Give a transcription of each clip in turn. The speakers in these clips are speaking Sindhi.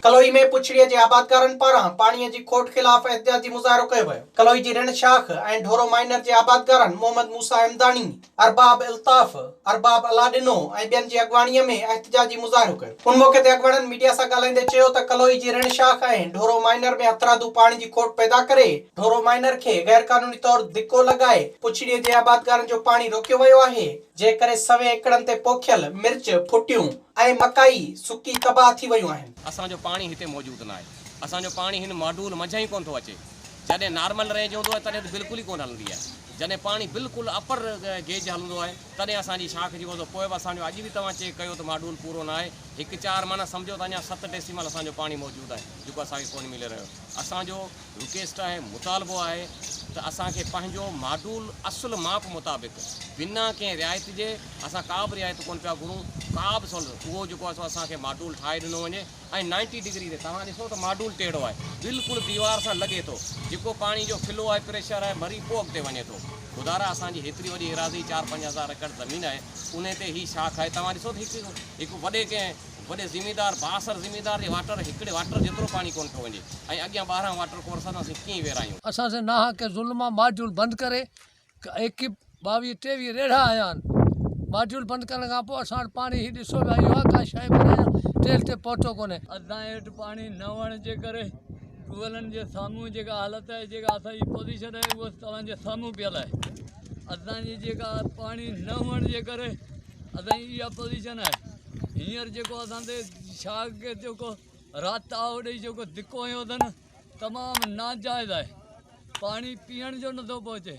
ڪلوئي ۾ پڇڙيء جي آبادگارن پاران پاڻيء جي کوٽ خلاف احتجاجي مظاهرو ڪيو ويو. ڪلوئي جي رڻ شاخ ۽ ڍورو مائنر جي آبادگارن محمد موسيٰ احمداڻي، ارباب الطاف، ارباب الله ڏنو ۽ ٻين جي اڳواڻيء ۾ احتجاجي مظاهرو ڪيو. ان موقعي تي اڳواڻن ميڊيا سان ڳالهائيندي چيو ته ڪلوئي جي رڻ شاخ ۽ ڍورو مائنر ۾ هٿرادو پاڻي جي کوٽ پيدا ڪري ڍورو مائنر کي غيرقانوني طور ڌڪو لڳائي پڇڙيء جي آبادگارن جو پاڻي روڪيو ويو آهي، جنهن ڪري سوين ايڪڙن تي پوکيل مرچ، ڦٽيون ۽ مڪائي سڪي تباهه ٿي ويون آهن. اسان جو پاڻي هتي موجود ناهي. اسان جو پاڻي هن ماڊول منجهان ئي ڪونه ٿو اچي. جڏهن نارمل رينج هوندو آهي تڏهن ته بلڪل ئي ڪونه هلندي آهي. جڏهن پاڻي بلڪل اپر گيج هلندو آهي تڏهن اسان جي شاخ جيڪو سو پوء به اسان جو اڄ به توهان چيڪ ڪيو ته ماڊول پورو ناهي. هڪ چار معنيٰ سمجهو ته اڃا ست ڊيسيمل اسان جو پاڻي موجود آهي جيڪو اسان کي ڪونه ملي رهيو. اسان جو رڪيسٽ آهي، مطالبو آهي ته اسان کي پنهنجو ماڊول اصل ماپ مطابق بنا ڪنهن رعايت جي اسان ڪا به رعايت ڪونه پيا گهرون ڪا به سهولت اهو جيڪو آهي سو اسان کي ماڊول ٺاهي ڏنو وڃي ۽ نائنٽي ڊگري تي توهان ڏسو ته ماڊول ٽيڙو آهي بلڪل ديوار سان لڳي ٿو جيڪو پاڻي جو فلو آهي پريشر آهي مري پوء اڳتي وڃي ٿو خدارا اسان جي هيتري وڏي ايراضي چار 5000 ايڪڙ زمين آهي انهي تي هي شاخ آهي توهان ڏسو ته هڪ هڪ وڏي ڪنهن وڏي زميندار، بااثر زميندار جي واٽر هڪڙي واٽر جيترو پاڻي ڪونه پيو وڃي ۽ اڳيان 12 واٽر ڪورسن اسين ڪيئن ويرايون. اسان سين ناحق ۽ ظلم آ ماڊيول بند ڪري هڪ 22 23 ريڙها آيا آهن ماڊيول بند ڪرڻ کان پوء اسان وٽ پاڻي هي ڏسو پيا اهو آ ڪا شيء ڪونهي ٽيل تي پهتو ڪونهي. اسان هيٺ پاڻي نه هئڻ جي ڪري ٽوئلن جي سامهون جيڪا حالت آهي جيڪا اسان جي پوزيشن آهي اها توهان جي سامهون پيل آهي اسان جي جيڪا پاڻي نه هئڻ جي ڪري اسان جي اها پوزيشن آهي هينئر جيڪو اسان تي شاخ کي جيڪو رات آهو ڏئي جيڪو ڌڪو هنيو اٿن تمام ناجائز آهي پاڻي پيئڻ جو نٿو پهچي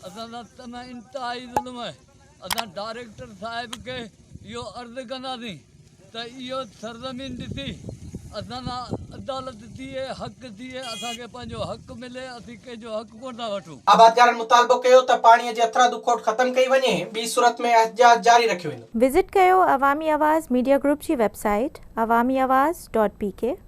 اسان سان تمام انتهائي ظلم آهي اسان ڊائريڪٽر صاحب کي اهو عرض ڪنداسين ته اهو سرزمين ڏسي اسان سان عدالت ٿئي حق ٿئي اسان کي پنهنجو حق ملي اسين ڪنهن جو حق ڪونه ٿا وٺون. آبادگارن مطالبو ڪيو ته پاڻي جي هٿرادو کوٽ ختم ڪئي وڃي، ٻي صورت ۾ احتجاج جاري رکيو ويندو. وزٽ ڪيو عوامي آواز ميڊيا گروپ جي web site Awami Awaz dot P K.